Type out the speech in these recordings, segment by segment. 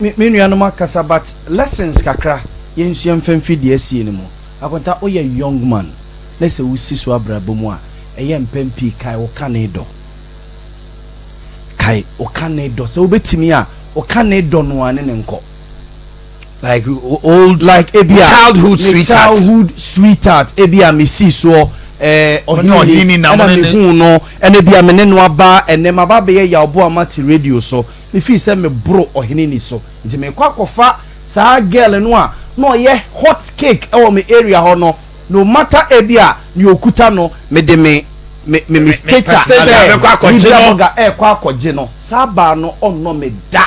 Me nuanom akasa, but lessons kakra yɛnsua mfa mfiri deɛ asie no mu. Akonta, woyɛ young man na sɛ wosi so abrabɔ mu a, ɛyɛ mpɛn pii kae wo kane dɔ. Kae wo kane dɔ. Sɛ wobɛtumi a, wo kane dɔ no ara ne no nkɔ. Like old like ebia childhood me sweetheart. Childhood sweetheart ebia mesii soɔ ɛɛ Ɔne ɔhene ni nam ɛna ne ne. mehuu no ɛna ebia me ne no aba ɛnɛ maba abɛyɛ Yawboa Mate radio so. Mefii sɛ meboro ɔhene ni so nti mekɔ akɔfa saa girl no a na ɔyɛ hot cake wɔ me area hɔ no, no matter ebia nea okuta no, mede me me me me stature Stature sɛ bɛkɔ akɔgye media no. blogger ɛrekɔ akɔgye no, saa baa no ɔnnɔ me da.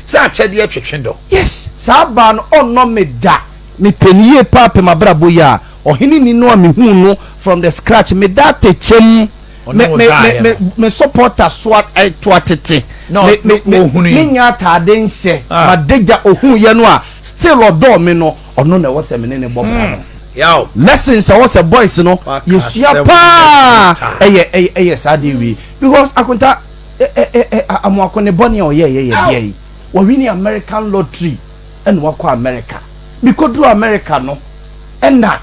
Sɛ akyɛdeɛ twetwe dɔ. Yes, saa baa no ɔnnɔ me da. Mepɛ no yie paa pɛ m'abrabɔ yi a, ɔhene ni no a mehuu no from the scratch, meda atɛkyɛm. Ɔne Me wo me me daeɛ me no. me supporter so to atete. Na Me me me ɔhunui. me nya ataade nhyɛ. Ah. Madagya ohuu yɛ no a still ɔdɔɔ me no, ɔno na ɛwɔ sɛ me ne no bɔ bra no. Yaw. Lessons a ɛwɔ sɛ boys no Waka yɛsua asɛm no paa brutal. ɛyɛ ɛyɛ ɛyɛ saa adeɛ wei because Akonta ɛ ɛ ɛ ɛ Amoako ne bɔne a ɔyɛɛyɛ yɛ deɛ yi. Wawini American lottery ɛna wakɔ America. Mekɔduru America no ɛna.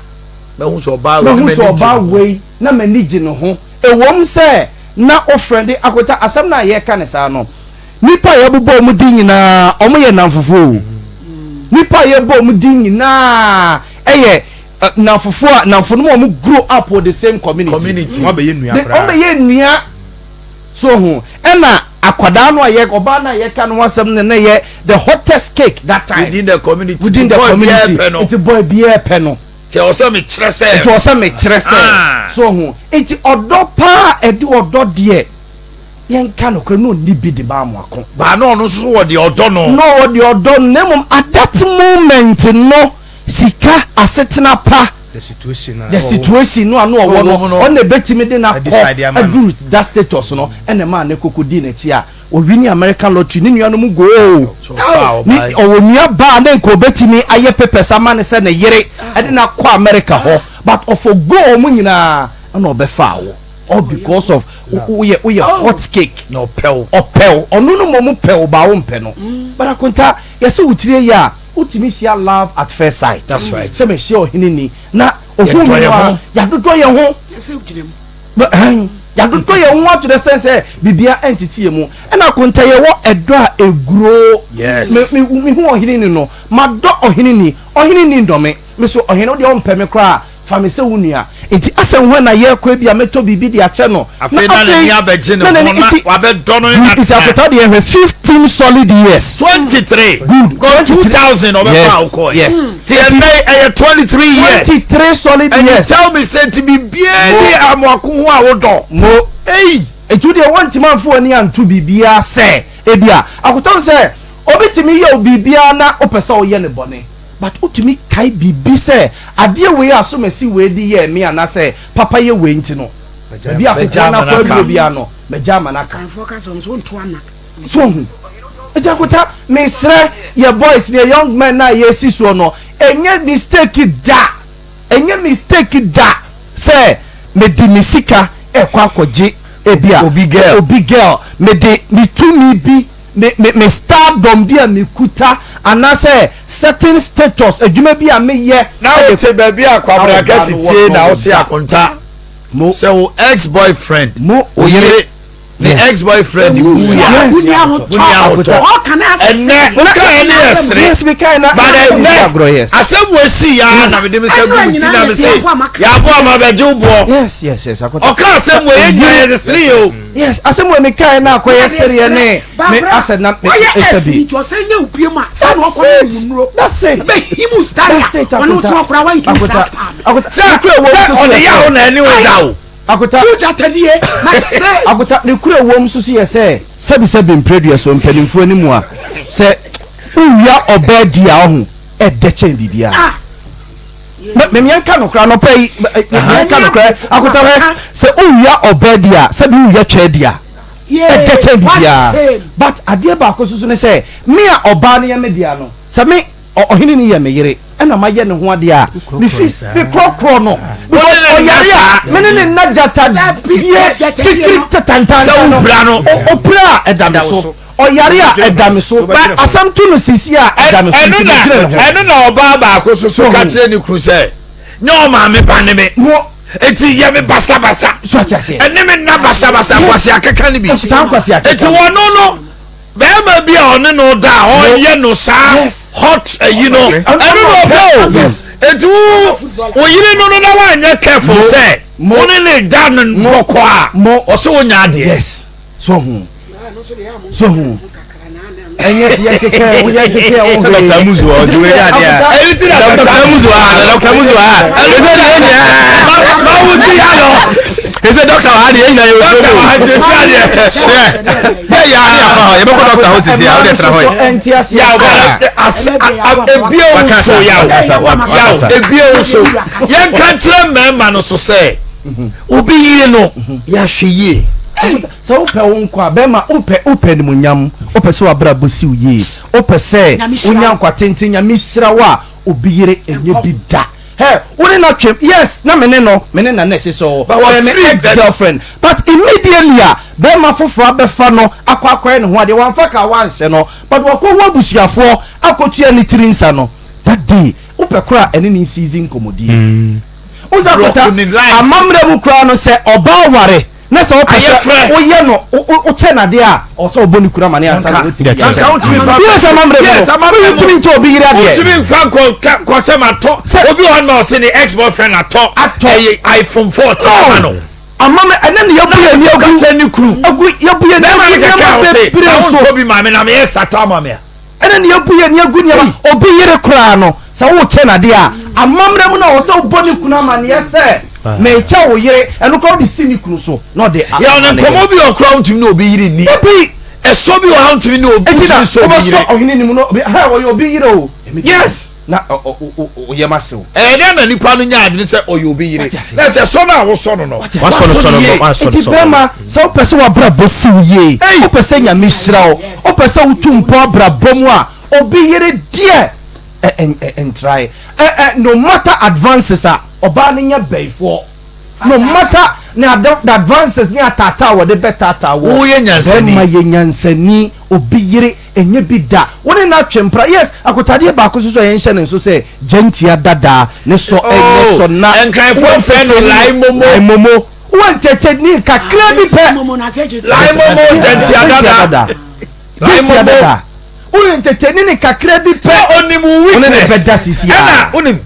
Mahu sɛ ɔbaa wei na Mahu m'ani sɛ gye ɔbaa ne ho. wei na m'ani gye ne ho. Ɛwom sɛ na wo de akota asɛm no a yɛreka no saa no, nnipa a yɛbobɔ wɔn din nyinaa, wɔyɛ nnamfofoɔ o. Nnipa a yɛbɔ wɔn din nyinaa yɛ nnamfofoɔ a nnamfonom a wɔn grow up wɔ the same community. Community. Wɔn abɛyɛ nua koraa. Wɔn bɛyɛ nua. So ho ɛna akwadaa no a yɛ ɔbaa no a yɛka no ho asɛm no na yɛ the hottest cake that time. Within the community. Within the community. Nti boy biara pɛ no. Nti ɛwɔ sɛ mekyerɛ sɛ. Nti ɛwɔ sɛ mekyerɛ sɛ. Ah. So ho. Nti ɔdɔ paa ɛde ɔdɔ deɛ yɛnka nokorɛ na ɔnni bi de ma Amoako. Baa na ɔno nso wɔ deɛ ɔdɔ no. Na ɔwɔ deɛ ɔdɔ no na mmom at that moment no sika asetena pa. The situation a The situation no a na ɔwɔ no ɔno na ɛbɛtumi de no akɔ aduru that status no ɛna ɛmaa ne koko dii n'akyi a Ɔwini American lottery ne nuanom goo. Ne ɔwɔ nua baa ne nka ɔbɛtumi ayɛ papers ama no sɛ ne yere ɛde no akɔ America hɔ but ɔforgo wɔn nyinaa ɛna ɔbɛfaa wo all because of woyɛ woyɛ hot cake. Na ɔpɛ wo. Ɔpɛ wo ɔno no mmom pɛ wo baa wo mpɛ no but Akonta yɛsɛ wo tiri yɛ a wotumi hyia love at first sight. That's right. Sɛ mehyia ɔhene ni na ohun mi no a yɛadodɔ yɛn ho. Yɛsɛ gyina mu. Yɛadodɔ yɛn ho ato dɛ sɛn sɛ biribiara ɛntete yɛn mu. Ɛna akonta yɛwɔ ɛdɔ a ɛguro. Yes. Me me mehu ɔhene ni no, madɔ ɔhene ni, ɔhene ni ndɔ me. Me so ɔhene wo deɛ ɔmpɛ me koraa, fa me sɛ wo nua. Nti asɛ hwan na yɛrekɔ ebia mɛtɔ biribi de akyɛ no. Afei na n'ani abɛgye ne ho na wabɛdɔ no ne Nti n'atena. akonta deɛ hwɛ 15 solid years. 23. Good. Because 2000 ɔbɛfa a wokɔɛ. Yes. Ti ɛnɛ yi ɛyɛ 23 years. 23 solid And you years. tell me sɛ nti biribiara ni amoako ho a wodɔ. Mo. Ei. Nti wo deɛ wontumi amfa w'ani anto biribiara sɛ ebia akotɔn sɛ obi tumi yɛ wo biribiara na wopɛ sɛ woyɛ no bɔne but wotumi kae biribi sɛ adeɛ wei a asomasi wei de yɛɛ me anaasɛ papa yɛ wei nti no baabi a Mɛgya akokoɔ no ama no akɔ aka. aduro biara no mɛgya ama no aka. Akanfoɔ ka sɛ wɔn nso wonto ana. So wohu? Nti Akonta, mesrɛ yɛ boys ne yɛ young men no a yɛresi soɔ no, ɛnyɛ mistake da, ɛnyɛ mistake da sɛ mede me sika ɛrekɔ akɔgye ebia Obi girl. obi girl, mede me tumi bi, me, me, me stardom bi a mekuta anaasɛ certain status, adwuma bi a meyɛ Na ɛde wote baabi a Kwabena Awo ɔbaa Kɛse no tie wɔ na no wose da. Akonta Mo. sɛ wo ex boyfriend, Mo. wo yere ne ex boyfriend wu ya Wuni ahotɔ. Ɛnɛ woka ɛne yɛ sere but ɛnɛ asɛm wo esi ya na mede me sɛ gu ti na me se yɛabo ama bɛgye wo boɔ. Ɔka asɛm wo yɛ nyina yɛ sere yɛ o. Yes, asɛm wo mi kae na akɔyɛ sereɛ ne me asɛ na me ɛsɛ bi. That's it. That's it. Akunta. Akunta. Akunta. Sɛ ɔde yɛ wo na ɛne wo da o. Akota. Akota, ne kura ɛwom nso so yɛ sɛ, sɛbisɛbi mprɛdua so mpanimfoɔ anim a, sɛ wowia ɔbaa di a ɔho ɛdɛ kyɛn biribiara. Me me yɛnka nokora anɔpa yi, yɛnka nokora akota hwɛ, sɛ wowia ɔbaa di a, sɛbi wowia twaa di a, ɛdɛ kyɛn biribiara. But adeɛ baako nso so ne sɛ, me a ɔbaa no yɛ me dea no, sɛ me Ɔhene no yɛ me yere ɛna mayɛ ne ho adeɛ a mefi mekorɔkorɔ no because ɔyare a me ne ne nna gyata die kikiri tantan no ɔpira a ɛda me so. Ɔyare a, ɛda me so. Asɛm to no sisi a, ɛda me so. Ɛno Nti na medwene ne ho. Ɛno na ɔbaa baako so so ka kyerɛ ne kunu sɛ nyɛ ɔmaame ba ne me Mo eti yɛ me basabasa so ate aseɛ. Ɛne me nna basabasa, nkwasi akeka ne bi. Saa nkwasi akeka. Eti wɔno no, bɛrima bi a ɔne no da a ɔyɛ no saa hot ayi no, ɛno na ɔpɛ o. Eti wo wo yere no na wanyɛ careful sɛ wo ne ne da no bɔkɔ a, ɔsɛ wonya adeɛ. Yes, so hu, so hu, ɛnyɛ yɛ kekɛ wo yɛ kekɛ wo. Dr. Muzu ɔdi wei adeɛ a. Ɛyi ti na Dr. Muzu a, Dr. Muzu a. Ɛsɛ de yɛn nyinaa. Ma wo ti ya lɔ. Ɛsɛ doctor wa ha de yɛn nyinaa yɛ wɔ Doctor wa ha ti si adeɛ. Hwɛ yɛ yɛ ade afa hɔ, yɛbɛkɔ doctor hɔ sisi a, wode tena hɔ yi. Ɛnti aseɛ. Yaw bala ase ebie wo so, yaw yaw ebie wo so. Yɛn ka kyerɛ mmarima no so sɛ obi yiri no, yɛahwɛ yie. Sɛ wopɛ wo nkɔ a, bɛrima, wopɛ animonyam, wopɛ sɛ wabrabɔ siw yie, wopɛ sɛ Nyame hyira wonya wo. nkwa tenten, Nyame hyira wo a, obi yere ɛnyɛ bi da. Hɛ, wo ne na twɛm, yes, na me ne no, me ne na na ɛhyɛ sɛ But ɔyɛ me wafiri ex girlfriend, but immediately a bɛrima foforɔ abɛfa no akɔ akɔyɛ ne ho adeɛ, wamfa ka wanhyɛ no, but wakɔ ho abusuafoɔ akɔtua ne tiri nsa no, that day wopɛ koro a ɛne ne nsizi nkɔmmɔdie wosa Brɔko kɔta ne lines. Amammerɛ mu koraa no, sɛ ɔbaa ware na sɛ wopɛ sɛ Ayɛfrɛ. woyɛ no wokyɛ nadeɛ a, ɔwɔ sɛ wobɔ ne kunu amane ansa na woatumi Nanka. Nanka wotumi fa. Yes, amammerɛ mu Yes, no amammerɛ mu. wotumi nkyɛ obi yere adeɛ. Wotumi nfa nkɔ kɔ sɛ ma tɔ obi wɔ hɔ na ɔse ne ex boyfriend atɔ Atɔ. ɛyɛ iPhone 14 No. ma no. Amammerɛ ɛnɛ ne yɛbu yɛ ni Ka agu kyerɛ ne kunu. Agu yɛbu yɛ ni bɛrima agu no kɛkɛ a nneɛma ɔse bebree na so. wontɔ bi maame na me ex atɔ ama me a. Ɛnɛ ne yɛbu yɛ ni agu nneɛma obi yere koraa no, sɛ wokyɛ nadeɛ a, amammerɛ mu no, ɔwɔ sɛ wobɔ ne kunu amanneɛ sɛ mekyɛ wo yere. Ɛno koraa wode si ne kunu so na ɔde yɛ ɔne nkɔmɔ bi wɔ koraa wontumi ne obi yere nni. Dabi. Ɛsɔ bi wɔ ha, wontumi ne obi Eti na wontumi sɔ obi wobɛsɔ yere. ɔhene nim no ha, ɔyɛ obi yere o. Yes. Na ɔyɛ ma sew. Ɛyɛ dɛn na nipa no nya adwene sɛ ɔyɛ obi yere? Wate ase. Na sɛ sɔ no a wosɔ no, Wasɔ no, sɔ no yie. no, wasɔ no Nti sɔ no. bɛrima, sɛ wopɛ sɛ wabrabɔ siw yie, wopɛ sɛ Nyame hyira wo, wopɛ sɛ wotu mpɔ abrabɔ mu a, obi yere deɛ, ntrae. No matter advances a ɔbaa no nyɛ bɛyifoɔ, no matter ne the advances ne ataataa a wɔde bɛtaataa wɔ. Woyɛ nyansani. Bɛrima, yɛ nyansani. Obi yere ɛnyɛ bi da. Wo ne no atwe mpra, yes. Akotadeɛ baako so so a yɛnhyɛ ne nso sɛ gyantia dadaa ne sɔ ɛnyɛ sɔ na. Nkranfoɔ frɛ no lai momo. Lai momo, wowɔ ntɛtɛ ni kakra bi pɛ. Lai momo, gyantia dada. Lai gyantia momo. Dada, woyɛ ntɛtɛ ni ne kakra bi pɛ. Sɛ onim wo Wo ne ne weakness bɛda sisi a. Ɛna onim.